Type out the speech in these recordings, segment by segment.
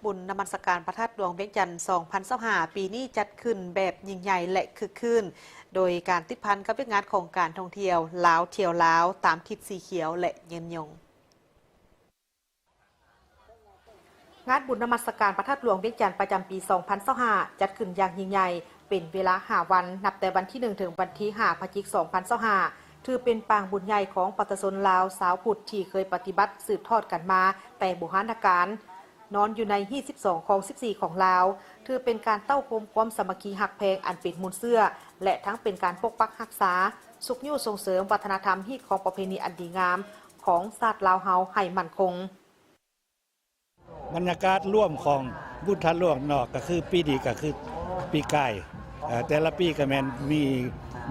ບຸນນະມັດສະການພະທາດຫຼວງວຽງຈັນ ສອງພັນຊາວຫ້າ ປີນີ້ຈັດຂຶ້ນແບບຍິ່ງໃຫຍ່ ແລະ ຄຶກຄື້ນ ໂດຍການຕິດພັນກັບວຽກງານຂອງການທ່ອງທ່ຽວ ລາວທ່ຽວລາວ ຕາມທິດສີຂຽວ ແລະ ຍືນຍົງ. ງານບຸນນະມັດສະການພະທາດຫຼວງວຽງຈັນ ປະຈຳປີ ສອງພັນຊາວຫ້າ ຈັດຂຶ້ນຢ່າງຍິ່ງໃຫຍ່ ເປັນເວລາຫ້າວັນ ນັບແຕ່ວັນທີໜຶ່ງ ເຖິງວັນທີຫ້າ ພະຈິກ ສອງພັນຊາວຫ້າ ຖືເປັນປາງບຸນໃຫຍ່ຂອງປະຊາຊົນລາວຊາວພຸດ ທີ່ເຄີຍປະຕິບັດສືບທອດກັນມາແຕ່ບູຮານນະການ. ນອນຢູ່ໃນຮີດສິບສອງ ຄອງສິບສີ່ ຂອງລາວ, ຖືເປັນການເຕົ້າໂຮມຄວາມສາມັກຄີຮັກແພງອັນເປັນມູນເຊື້ອ ແລະ ທັງເປັນການປົກປັກຮັກສາ, ຊຸກຍູ້ສົ່ງເສີມວັດທະນະທຳຮີດຄອງປະເພນີອັນດີງາມຂອງຊາດລາວເຮົາໃຫ້ໝັ້ນຄົງ. ບັນຍາກາດລວມຂອງບຸນທາດຫຼວງເນາະ ກໍຄືປີນີ້ກໍຄືປີກາຍ, ເອີ ແຕ່ລະປີກໍແມ່ນມີ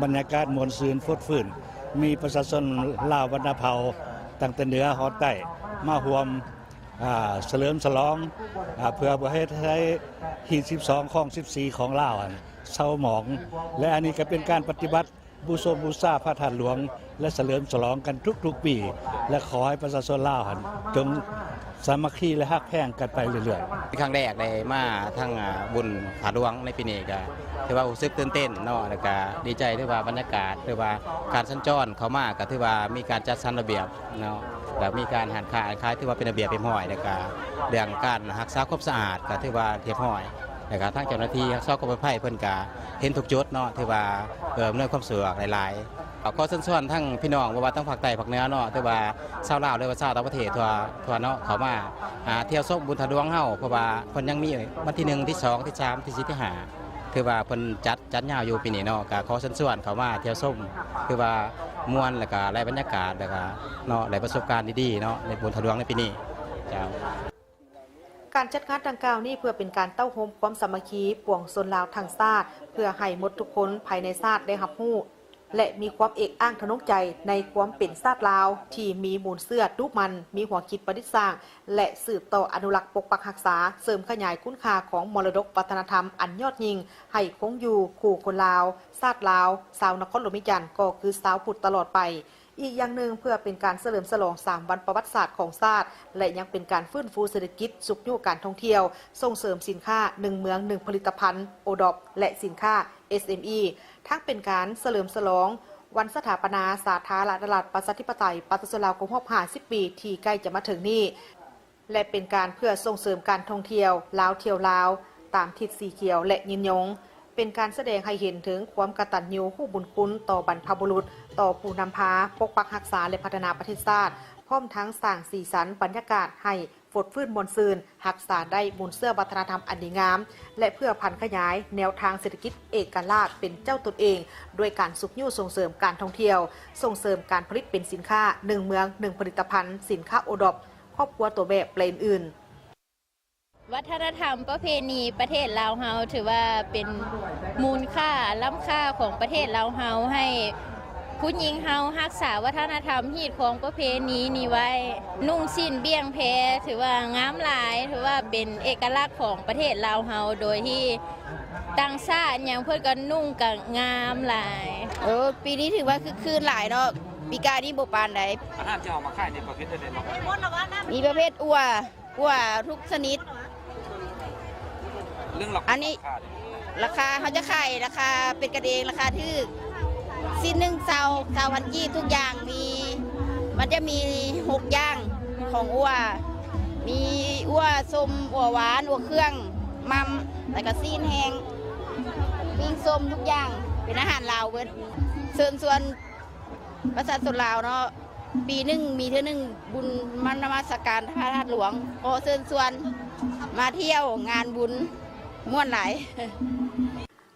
ບັນຍາກາດມ່ວນຊື່ນຟົດຟື້ນ, ມີປະຊາຊົນລາວບັນດາເຜົ່າຕັ້ງແຕ່ເໜືອຮອດໃຕ້ມາຮ່ວມ ອ່າ ສະເຫຼີມສະຫຼອງ ອ່າ ເພື່ອບໍ່ເຮັດໃຫ້ຮີດສິບສອງ ຄອງສິບສີ່ ຂອງລາວຫັ້ນເສົ້າໝອງ ແລະ ອັນນີ້ກໍເປັນການປະຕິບັດບູຊົມບູຊາພະທາດຫຼວງ ແລະ ສະເຫຼີມສະຫຼອງກັນທຸກໆປີ ແລະ ຂໍໃຫ້ປະຊາຊົນລາວຫັ້ນຈົ່ງສາມັກຄີ ແລະ ຮັກແພງກັນໄປເລື້ອຍໆ. ຄັ້ງແລກໄດ້ມາທາງ ອ່າ ບຸນທາດຫຼວງໃນປີນີ້ ກໍຖືວ່າຮູ້ສຶກຕື່ນເຕັ້ນເນາະ ແລ້ວກໍດີໃຈ ຖືວ່າບັນຍາກາດ ຖືວ່າການສັນຈອນເຂົ້າມາກໍຖືວ່າມີການຈັດສັນລະບຽບ ເນາະ ແລ້ວມີການຮ້ານຄ້າຮ້ານຂາຍ ຖືວ່າເປັນລະບຽບຮຽບຮ້ອຍ ແລ້ວກະເລື່ອງການຮັກສາຄວາມສະອາດກະຖືວ່າຮຽບຮ້ອຍ ແລ້ວກະທາງເຈົ້າໜ້າທີ່ຮັກສາຄວາມປອດໄພເພິ່ນກະເຫັນທຸກຈຸດເນາະ ຖືວ່າ ເອີ ອຳນວຍຄວາມສະດວກຫຼາຍໆ. ກໍຂໍເຊີນຊວນທັງພີ່ນ້ອງ ບໍ່ວ່າທາງພາກໃຕ້ພາກເໜືອເນາະ ຖືວ່າຊາວລາວ ຫຼືວ່າຊາວຕ່າງປະເທດທົ່ວ ທົ່ວເນາະ ເຂົ້າມາ ອ່າ ທ່ຽວຊົມບຸນທາດຫຼວງເຮົາ ເພາະວ່າເພິ່ນຍັງມີວັນທີໜຶ່ງ ທີສອງ ທີສາມ ທີສີ່ ທີຫ້າ ຖືວ່າເພິ່ນຈັດ ຈັດຍາວຢູ່ປີນີ້ເນາະ ກະຂໍເຊີນຊວນເຂົ້າມາທ່ຽວຊົມ ຖືວ່າມ່ວນ ແລ້ວກະໄດ້ບັນຍາກາດ ແລ້ວກະເນາະ ໄດ້ປະສົບການດີໆເນາະ ໃນບຸນທາດຫຼວງໃນປີນີ້. ເຈົ້າ. ການຈັດງານດັ່ງກ່າວນີ້ ເພື່ອເປັນການເຕົ້າໂຮມຄວາມສາມັກຄີປວງຊົນລາວທັງຊາດ ເພື່ອໃຫ້ໝົດທຸກຄົນພາຍໃນຊາດໄດ້ຮັບຮູ້ ແລະ ມີຄວາມເອກອ້າງທະນົງໃຈໃນຄວາມເປັນຊາດລາວ ທີ່ມີມູນເຊື້ອດຸໝັ່ນ, ມີຫົວຄິດປະດິດສ້າງ ແລະ ສືບຕໍ່ອະນຸລັກປົກປັກຮັກສາ, ເສີມຂະຫຍາຍຄຸນຄ່າຂອງມໍລະດົກວັດທະນະທຳອັນຍອດຍິ່ງໃຫ້ຄົງຢູ່ຄູ່ຄົນລາວ, ຊາດລາວ, ຊາວນະຄອນຫຼວງວຽງຈັນ ກໍຄືຊາວພຸດຕະຫຼອດໄປ. ອີກຢ່າງໜຶ່ງ ເພື່ອເປັນການສະເຫຼີມສະຫຼອງສາມວັນປະຫວັດສາດຂອງຊາດ ແລະ ຍັງເປັນການຟື້ນຟູເສດຖະກິດ, ຊຸກຍູ້ການທ່ອງທ່ຽວ, ສົ່ງເສີມສິນຄ້າໜຶ່ງເມືອງໜຶ່ງຜະລິດຕະພັນ, ໂອດອບ ແລະ ສິນຄ້າ ເອສເອັມອີ ທັງເປັນການສະເຫຼີມສະຫຼອງວັນສະຖາປະນາສາທາລະນະລັດ ປະຊາທິປະໄຕ ປະຊາຊົນລາວ ຄົບຮອບຫ້າສິບປີ ທີ່ໃກ້ຈະມາເຖິງນີ້ ແລະ ເປັນການເພື່ອສົ່ງເສີມການທ່ອງທ່ຽວ ລາວທ່ຽວລາວ ຕາມທິດສີຂຽວ ແລະ ຍືນຍົງ, ເປັນການສະແດງໃຫ້ເຫັນເຖິງຄວາມກະຕັນຍູຮູ້ບຸນຄຸນຕໍ່ບັນພະບຸລຸດ, ຕໍ່ຜູ້ນຳພາປົກປັກຮັກສາ ແລະ ພັດທະນາປະເທດຊາດ, ພ້ອມທັງສ້າງສີສັນບັນຍາກາດໃຫ້ ຟົດຟື້ນມ່ວນຊື່ນ, ຮັກສາໄດ້ມູນເຊື້ອວັດທະນະທຳອັນດີງາມ ແລະ ເພື່ອຜັນຂະຫຍາຍແນວທາງເສດຖະກິດເອກະລາດເປັນເຈົ້າຕົນເອງ ດ້ວຍການຊຸກຍູ້ສົ່ງເສີມການທ່ອງທ່ຽວ, ສົ່ງເສີມການຜະລິດເປັນສິນຄ້າໜຶ່ງເມືອງໜຶ່ງຜະລິດຕະພັນ, ສິນຄ້າໂອດອບ, ຄອບຄົວຕົວແບບ ແລະ ອື່ນໆ. ວັດທະນະທຳປະເພນີປະເທດລາວເຮົາ ຖືວ່າເປັນມູນຄ່າລ້ຳຄ່າຂອງປະເທດລາວເຮົາ ໃຫ້ ຜູ້ຍິງເຮົາຮັກສາວັດທະນະທຳຮີດຄອງປະເພນີນີ້ໄວ້. ນຸ່ງສິ້ນບ່ຽງແພ ຖືວ່າງາມຫຼາຍ, ຖືວ່າເປັນເອກະລັກຂອງປະເທດລາວເຮົາ ໂດຍທີ່ຕ່າງຊາດຫຍັງເພິ່ນກໍນຸ່ງກໍງາມຫຼາຍ. ເອີ ປີນີ້ຖືວ່າຄຶກຄື້ນຫຼາຍເນາະ, ປີກາຍນີ້ບໍ່ປານໃດ. ອາຫານທີ່ເອົາມາຂາຍນີ້ປະເພດໃດເນາະ? ມີປະເພດອົ່ວ ກົວທຸກຊະນິດ. ເລື່ອງລາຄາ ອັນນີ້ ລາຄາເຮົາຈະຂາຍລາຄາເປັນກັນເອງ ລາຄາຖືກ, ຊີ້ນໜຶ່ງ ຊາວ ຊາວພັນກີບ ທຸກຢ່າງມີ. ມັນຈະມີຫົກຢ່າງຂອງອົ່ວ, ມີອົ່ວສົ້ມ, ອົ່ວຫວານ, ອົ່ວເຄື່ອງ, ໝ່ຳ ແລ້ວກໍຊີ້ນແຫ້ງ, ປີ້ງສົ້ມ ທຸກຢ່າງ ເປັນອາຫານລາວເບິດ. ເຊີນຊວນ ປະຊາຊົນລາວເນາະ, ປີໜຶ່ງມີເທື່ອໜຶ່ງບຸນມານະມັດສະການພະທາດຫຼວງ, ຂໍເຊີນຊວນມາທ່ຽວງານບຸນ, ມ່ວນຫຼາຍ.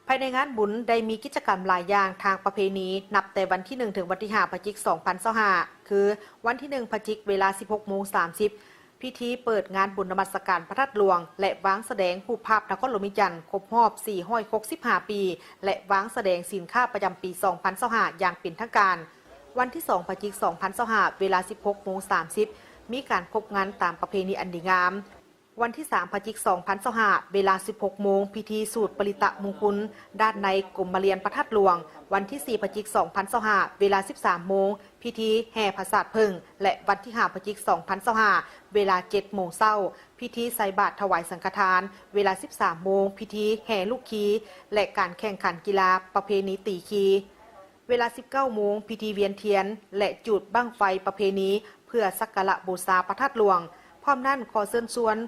ພາຍໃນງານບຸນໄດ້ມີກິດຈະກຳຫຼາຍຢ່າງທາງປະເພນີ, ນັບແຕ່ວັນທີໜຶ່ງ ເຖິງວັນທີຫ້າ ພະຈິກ ສອງພັນຊາວຫ້າ ຄື ວັນທີໜຶ່ງ ພະຈິກ ເວລາ ສິບຫົກໂມງສາມສິບ ພິທີເປີດງານບຸນນະມັດສະການພະທາດຫຼວງ ແລະ ວາງສະແດງຮູບພາບນະຄອນຫຼວງວຽງຈັນຄົບຮອບສີ່ຮ້ອຍຫົກສິບຫ້າປີ ແລະ ວາງສະແດງສິນຄ້າປະຈຳປີສອງພັນຊາວຫ້າຢ່າງເປັນທາງການ. ວັນທີສອງ ພະຈິກ ສອງພັນຊາວຫ້າ ເວລາ ສິບຫົກໂມງສາມສິບ ມີການຄົບງັນຕາມປະເພນີອັນດີງາມ. ວັນທີສາມ ພະຈິກ ສອງພັນຊາວຫ້າ ເວລາ ສິບຫົກໂມງ ພິທີສູດປະລິຕະມຸງຄຸນ ດ້ານໃນກົມມະລຽນພະທາດຫຼວງ. ວັນທີສີ່ ພະຈິກ ສອງພັນຊາວຫ້າ ເວລາ ສິບສາມໂມງ ພິທີແຫ່ຜາສາດເຜິ້ງ ແລະ ວັນທີຫ້າ ພະຈິກ ສອງພັນຊາວຫ້າ ເວລາ ເຈັດໂມງເຊົ້າ ພິທີໃສ່ບາດຖວາຍສັງຄະທານ. ເວລາ ສິບສາມໂມງ ພິທີແຫ່ລູກຄີ ແລະ ການແຂ່ງຂັນກິລາປະເພນີຕີຄີ. ເວລາ ສິບເກົ້າໂມງ ພິທີວຽນທຽນ ແລະ ຈູດບັ້ງໄຟປະເພນີ ເພື່ອສັກກາລະບູຊາພະທາດຫຼວງ. ພ້ອມນັ້ນ ຂໍເຊີນຊວນ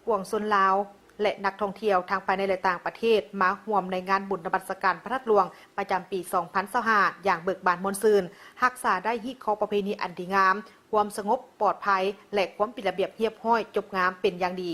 ປວງຊົນລາວ ແລະ ນັກທ່ອງທ່ຽວທັງພາຍໃນ ແລະ ຕ່າງປະເທດ ມາຮ່ວມໃນງານບຸນນະມັດສະການພະທາດຫຼວງ ປະຈຳປີ ສອງພັນຊາວຫ້າ ຢ່າງເບີກບານມ່ວນຊື່ນ, ຮັກສາໄດ້ຮີດຄອງປະເພນີອັນດີງາມ, ຄວາມສະຫງົບປອດໄພ ແລະ ຄວາມເປັນລະບຽບຮຽບຮ້ອຍຈົບງາມເປັນຢ່າງດີ.